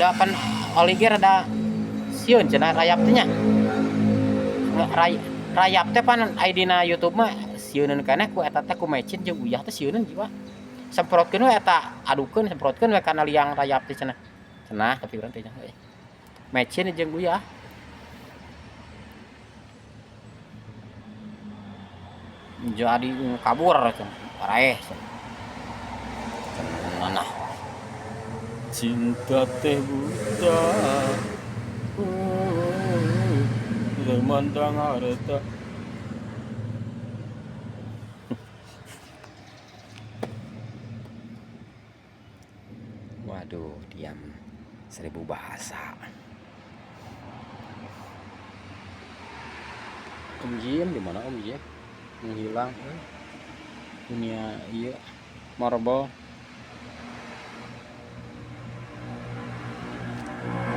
Da pan oli ge rada sieun cenah rayap teh nya. Rayap teh pan ai dina YouTube mah sieuneun keneh ku eta teh ku mecin jeung uyah teh sieuneun jiwa. Semprotkeun we eta adukeun semprotkeun we kana liang rayap teh cenah. Cenah tapi urang teh nya euy. Mecin jeung uyah. Jadi kabur cenah paraeh cenah. Cenah. Cinta teh buta. Memandang harta. Waduh, diam seribu bahasa. Om Jim di mana Om Jim? Menghilang dunia iya marble.